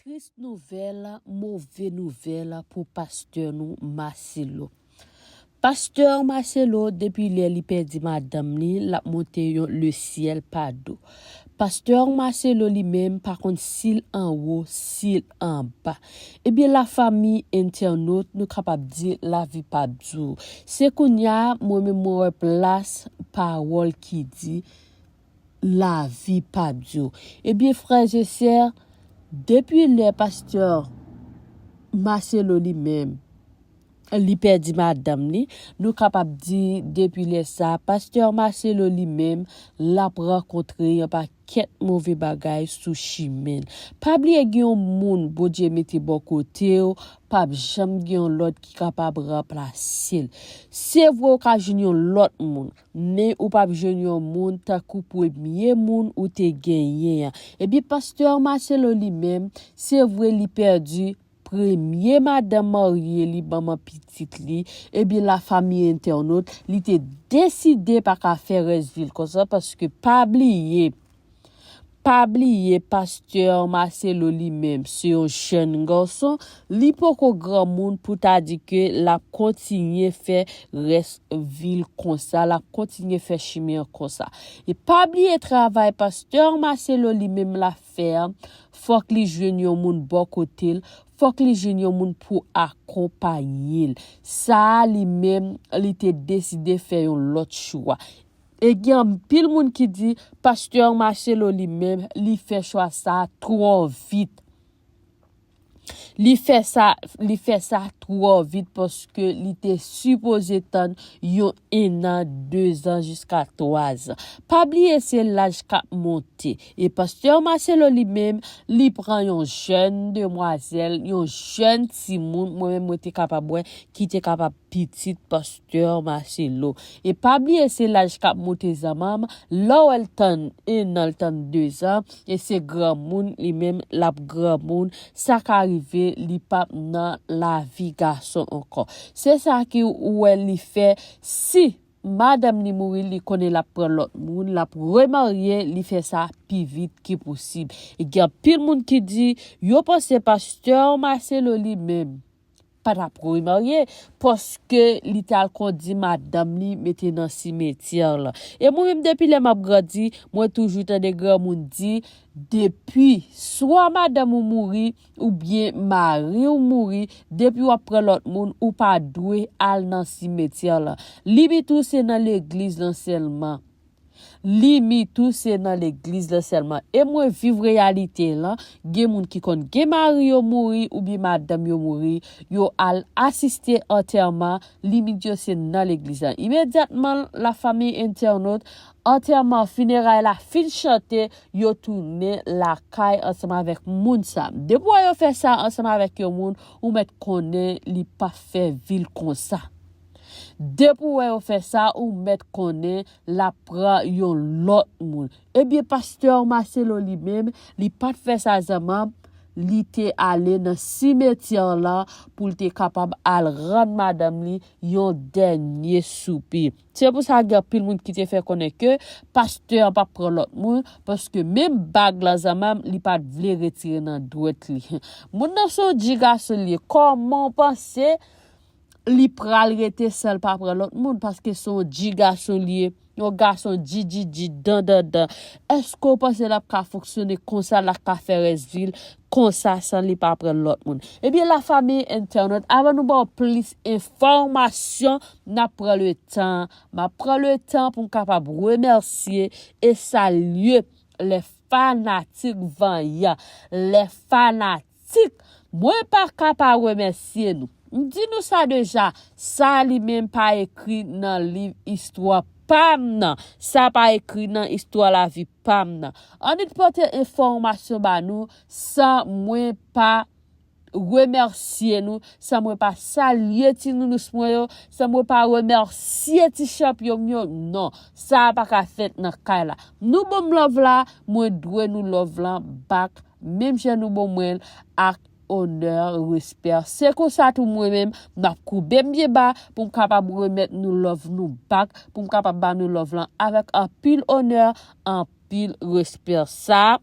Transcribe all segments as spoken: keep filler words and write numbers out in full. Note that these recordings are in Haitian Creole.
Tris nouvèl, move nouvèl pou pastè nou Marcelo. Pastè Marcelo, depi lè li pèdi madanm li, l ap monte yon lesyèl pa do. Pastè Marcelo li menm pa konn si l anwo, si l anba. Ebyen, lafanmi entènot, nou kapab di lavi pa di w. Se kounye a, mwen menm mwen wè plas pawòl ki di lavi pa di w. Ebyen, frè e sè, depi lè pastè Marcelo li menm, li pèdi madanm li, nou kapab di depi lè sa, pastè Marcelo li menm, l ap rankontre yon pakèt move bagay sou chimen l. Pa bliye gen yon moun Bondye mete bò kote w, p ap janm gen yon lòt ki kapab ranplase l. Se vre w ka jwenn yon lòt moun, men ou p ap jwenn yon moun tankou premye moun ou te genyen an. Ebyen, pastè Marcelo li menm, se vre li pèdi premye madanm marye li, manman pitit li, ebyen lafanmi entènot, li te deside pa ka fè rès vi l konsa, paske pa bliye, pa bliye pastè Marcelo li menm, se yon jèn gason, li poko granmoun pou ta di ke l ap kontinye fè rès vi l konsa, l ap kontinye fè chimen an konsa. E pa bliye travay pastè Marcelo li menm l ap fè an, fòk li jwenn yon moun bò kote l, fòk li jwenn yon moun pou akonpaye l. Sa a li menm, li te deside fè yon lòt chwa. E gen anpil moun ki di, pastè Marcelo li menm, li fè chwa sa a twò vit. Li fè sa, li fè sa twò vit paske li te sipoze tann yon ennan, dezan, jiska twazan. Pa bliye se laj k ap monte. E pastè Marcelo li menm, li pran yon jèn demwazèl, yon jèn timoun, mwen menm mwen te kapab wè, ki te kapab pitit pastè Marcelo. E pa bliye se laj k ap monte zanmanm, lè w wè l tann ennan, l tann dezan, e se granmoun li menm, l ap granmoun, sa ka rive li p ap nan lavi gason ankò. Se sa ki ou wè li fè, si madanm li mouri, li konnen l ap pran lòt moun, l ap remarye, li fè sa pi vit ki posib. E gen anpil moun ki di, yo panse pastè Marcelo li menm pa t ap remarye, paske li t al kondi madanm li mete nan simetyè la. E mwen menm, depi lè m ap grandi, mwen toujou tande granmoun di, depi swa madanm ou mouri, oubyen mari w mouri, depi w ap pran lòt moun, ou pa dwe al nan simetyè la. Limit ou se nan legliz lan sèlman. Limit ou se nan legliz lan sèlman. E mwen viv reyalite lan. Gen moun ki konn gen mari yo mouri oubyen madanm yo mouri, yo al asiste antèman, limit yo se nan legliz lan. Imedyatman, lafanmi entènot, antèman, fineray la fin chante, yo tounen lakay ansanm avèk moun sa. Depi w wè yo fè sa ansanm avèk yon moun, ou mèt konnen li p ap fè vi l konsa. Depi w wè yo fè sa, ou mèt konnen l ap pran yon lòt moun. Ebyen, pastè Marcelo li menm, li pa t fè sa zanmanm, li te ale nan simetyè la pou l te kapab al rann madanm li yon dènye soupi. Se pou sa gen anpil moun ki te fè konnen ke pastè an p ap pran lòt moun, paske menm bag la zanmanm, li pa t vle retire nan dwèt li. Moun nan se yon dji gason li ye. Kòman w panse li pral rete san l pa pran lòt moun, paske se yon dji gason li ye, yon gason dji dji dji, dan dan dan. Èske w panse l ap ka fonksyone konsa, l ap ka fè rès vi l konsa san li pa pran lòt moun? Ebyen, lafanmi entènot, avan nou ba w plis enfòmasyon, n ap pran letan, m ap pran letan pou m kapab remèsye e salye lè fanatik vanyan, lè fanatik, mwen pa ka pa remèsye nou. M di nou sa deja, sa li menm pa ekri nan liv istwa pa m nan. Sa pa ekri nan istwa lavi pa m nan. Annik pote enfòmasyon ba nou san mwen pa remèsye nou, san mwen pa salye ti nounous mwen yo, san mwen pa remèsye ti chanpyon m yo. Non, sa a pa ka fèt nan kay la. Nou ban m love la, mwen dwe nou love lan back, menm jan nou ban mwen l ak onè, respè. Se konsa tou mwen menm, m ap koube m byen ba pou m kapab remèt nou love nou back, pou m kapab ba nou love lan avèk anpil onè, anpil respè. Sa,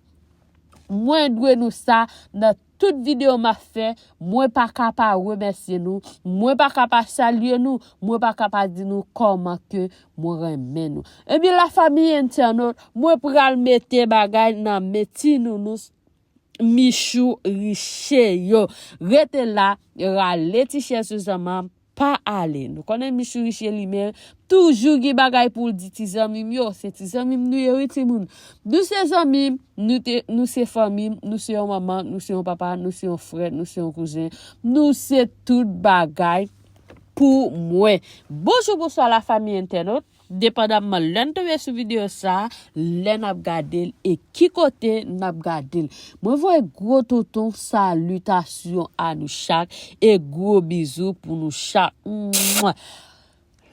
Mwen dwe nou sa nan tout videyo m ap fè. Mwen pa ka pa remèsye nou. Mwen pa ka pa salye nou. Mwen pa ka pa di nou kòman ke mwen renmen nou. Ebyen, lafanmi entènot, mwen pral mete bagay nan men ti nounous Michou Riche yo. Rete la, rale ti chèz ou zanmanm, pa ale. Nou konnen Michou Riche li menm, toujou gen bagay pou l di ti zanmi m yo. Se ti zanmi m nou ye wi timoun. Nou se zanmi m, nou, te, nou se fanmi m, nou se yon manman, nou se yon papa, nou se yon frè, nou se yon kouzen. Nou se tout bagay pou mwen. Bonjou, bonswa lafanmi entènot. Depandamman lè n tonbe sou videyo sa, lè n ap gade l e ki kote n ap gade l. Mwen voye gwo tonton salitasyon a nou chak e gwo bizou pou nou chak. Mwa.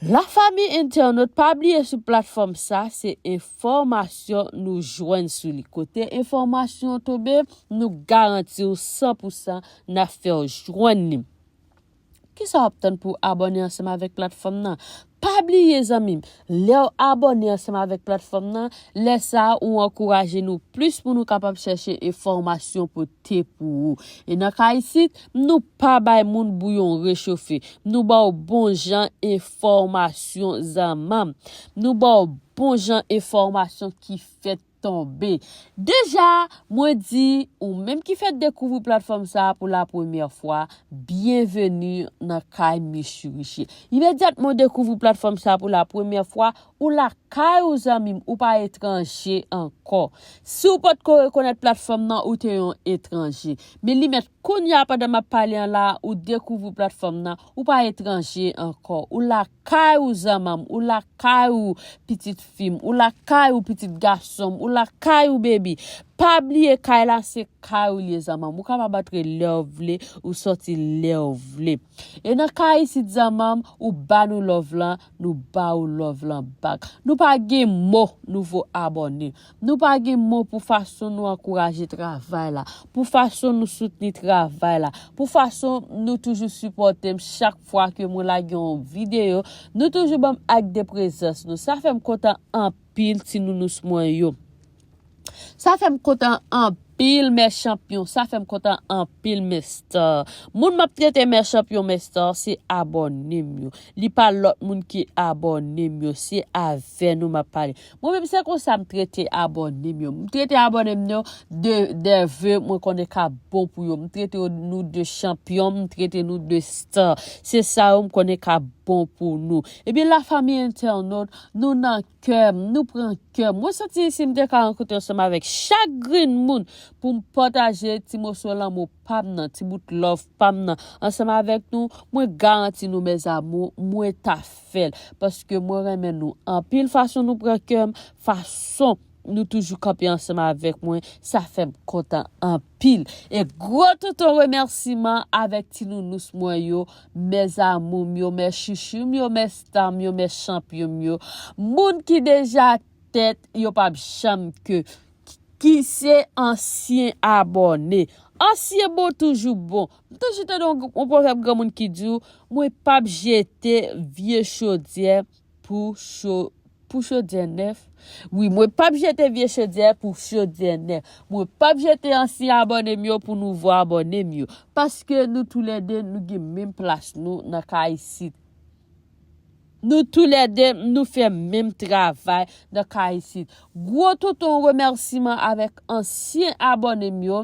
Lafanmi entènot, pa bliye sou platfòm sa, se enfòmasyon nou jwenn sou li. Kote enfòmasyon an tonbe, nou garanti w san pou san n ap fè w jwenn li. Kisa w ap tann pou w abòne ansanm avèk platfòm nan? Pa bliye, zanmi m, lè w abòne ansanm avèk platfòm nan, lè sa a, ou ankouraje nou plis pou nou kapab chèche enfòmasyon pote pou ou. E nan ka isit, nou pa bay moun bouyon rechofe. Nou ba w bon jan enfòmasyon, zanmanm. Nou ba w bon jan enfòmasyon ki fèt tonbe. Deja, mwen di, ou menm ki fèk dekouvri platfòm sa a pou la premyè fwa, byenveni nan kay Michou Riche. Imedyatman w dekouvri platfòm sa a pou la premyè fwa, ou lakay ou, zanmi m, ou pa etranje ankò. Si w potko rekonèt platfòm nan, ou te yon etranje. Men li mèt kounye a, pandan m ap pale an la, ou dekouvri platfòm nan, ou pa etranje ankò. Ou lakay ou, zanmanm, ou lakay ou, pitit fi m, ou lakay ou, pitit gason m, ou lakay ou, baby. Pa bliye kay la se kay ou li ye, zanmanm. Ou kapab antre lè w vle, ou sòti lè w vle. E nan kay isit, zanmanm, ou ba nou love lan, nou ba ou love lan back. Nou pa gen mo, nouvo abòne. Nou pa gen mo pou fason nou ankouraje travay la, pou fason nou soutni travay la, pou fason nou toujou sipòte m chak fwa ke mwen lage yon videyo. Nou toujou ban m ak de prezans nou. Sa fè m kontan anpil, ti nounous mwen yo. Sa fè m kontan anpil, mè chanpyon. Sa fè m kontan anpil, mè star. Moun m ap trete mè chanpyon, mè star, se abòne m yo. Li pa lòt moun ki abòne m yo. Se avè nou m ap pale. Mwen menm, se konsa m trete abòne m yo. M trete abòne m yo de, de ve mwen konnen k ap bon pou yo. M trete nou de chanpyon, m trete nou de star. Se sa yo m konnen k ap bon pou nou. Ebyen, lafanmi entènot, nou nan kè m, nou pran kè m. Mwen santi si m te ka rankontre ansanm avèk chak grenn moun pou m pataje ti moso lanmou pa m nan, ti bout love pa m nan ansanm avèk nou, mwen garanti nou, mes amours, mwen ta fè l. Paske mwen renmen nou anpil, fason nou pran kè m, fason nou toujou kanpe ansanm avèk mwen, sa fè m kontan anpil. E gwo tonton remèsiman avèk ti nounous mwen yo, mes amours m yo, mes chouchou m yo, mes star m yo, mes chanpyon m yo. Moun ki deja tèt, yo p ap janm ke, ki se ansyen abòne. Ansyen bon toujou bon. M toujou tande yon, yon pwovèb granmoun ki di w, mwen p ap jete vye chodyè pou cho-, pou chodyè nèf. Wi, mwen p ap jete vye chodyè pou chodyè nèf. Mwen p ap jete ansyen abòne m yo pou nouvo abòne m yo. Paske nou toulède, nou gen menm plas nou nan kay isit. Nou toulède, nou fè menm travay nan kay isit. Gwo tonton remèsiman avèk ansyen abòne m yo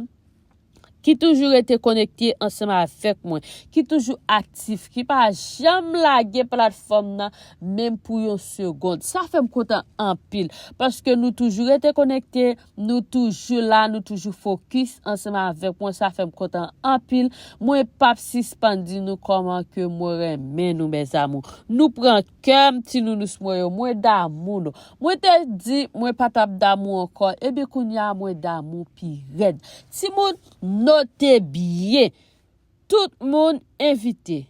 ki toujou rete konekte ansanm avèk mwen, ki toujou aktif, ki pa janm lage platfòm nan menm pou yon segond. Sa fè m kontan anpil, paske nou toujou rete konekte, nou toujou la, nou toujou fokis ansanm avèk mwen. Sa fè m kontan anpil. Mwen p ap sispann di nou kòman ke mwen renmen nou, mes amours. Nou pran kè m, ti nounous mwen yo, mwen damou nou. Mwen te di mwen pa t ap damou ankò, ebyen kounye a mwen damou pi rèd. Timoun, note byen. Tout moun envite.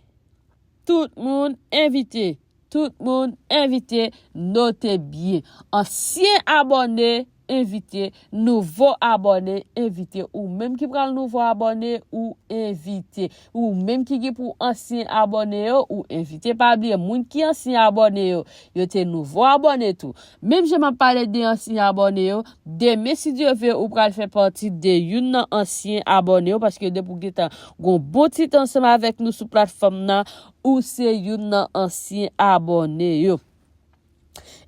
Tout moun envite. Tout moun envite, note byen. Ansyen abòne, envite, nouvo abòne envite, ou menm ki pral nouvo abòne ou envite, ou menm ki gen pou ansyen abòne yo ou envite. Pa bliye, moun ki ansyen abòne yo, yo te nouvo abòne tou. Menm jan m ap pale de ansyen abòne yo, demen si Dye vle ou pral fè pati de youn nan ansyen abòne yo, paske depi w gentan gon bon ti tan ansanm avèk nou sou platfòm nan, ou se youn nan ansyen abòne yo.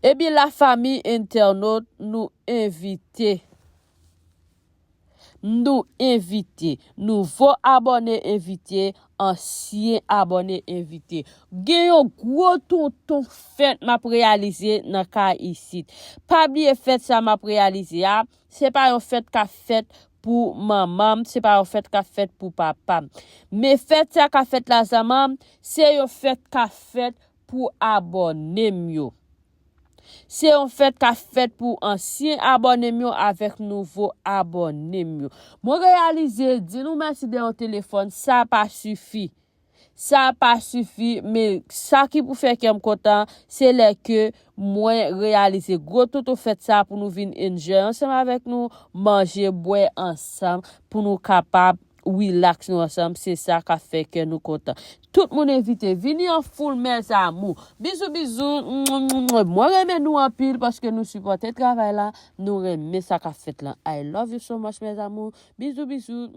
Ebyen, lafanmi entènot, nou envite. Nou envite. Nouvo abòne envite. Ansyen abòne envite. Gen yon gwo tonton fèt m ap reyalize nan kay isit. Pa bliye fèt sa m ap reyalize a, se pa yon fèt k ap fèt pou manman m, se pa yon fèt k ap fèt pou papa m. Men fèt sa k ap fèt la zanmi m, se yon fèt k ap fèt pou abòne m yo. Se yon fèt k ap fèt pou ansyen abòne m yo avèk nouvo abòne m yo. Mwen reyalize, di nou mèsi de yon telefòn, sa pa sifi. Sa pa sifi, men sa ki pou fè kè m kontan, se lè ke mwen reyalize gwo tonton fèt sa pou nou vin enjoy ansanm avèk nou, manje, bwè ansanm, pou nou kapab relax nou ansanm, se sa k ap fè kè nou kontan. Tout moun envite, vini an foul mes amours. Bizou, bizou. Mwen renmen nou anpil paske nou sipòte travay la. Nou renmen sa k ap fèt lan. I love you so much, mes amours. Bizou, bizou.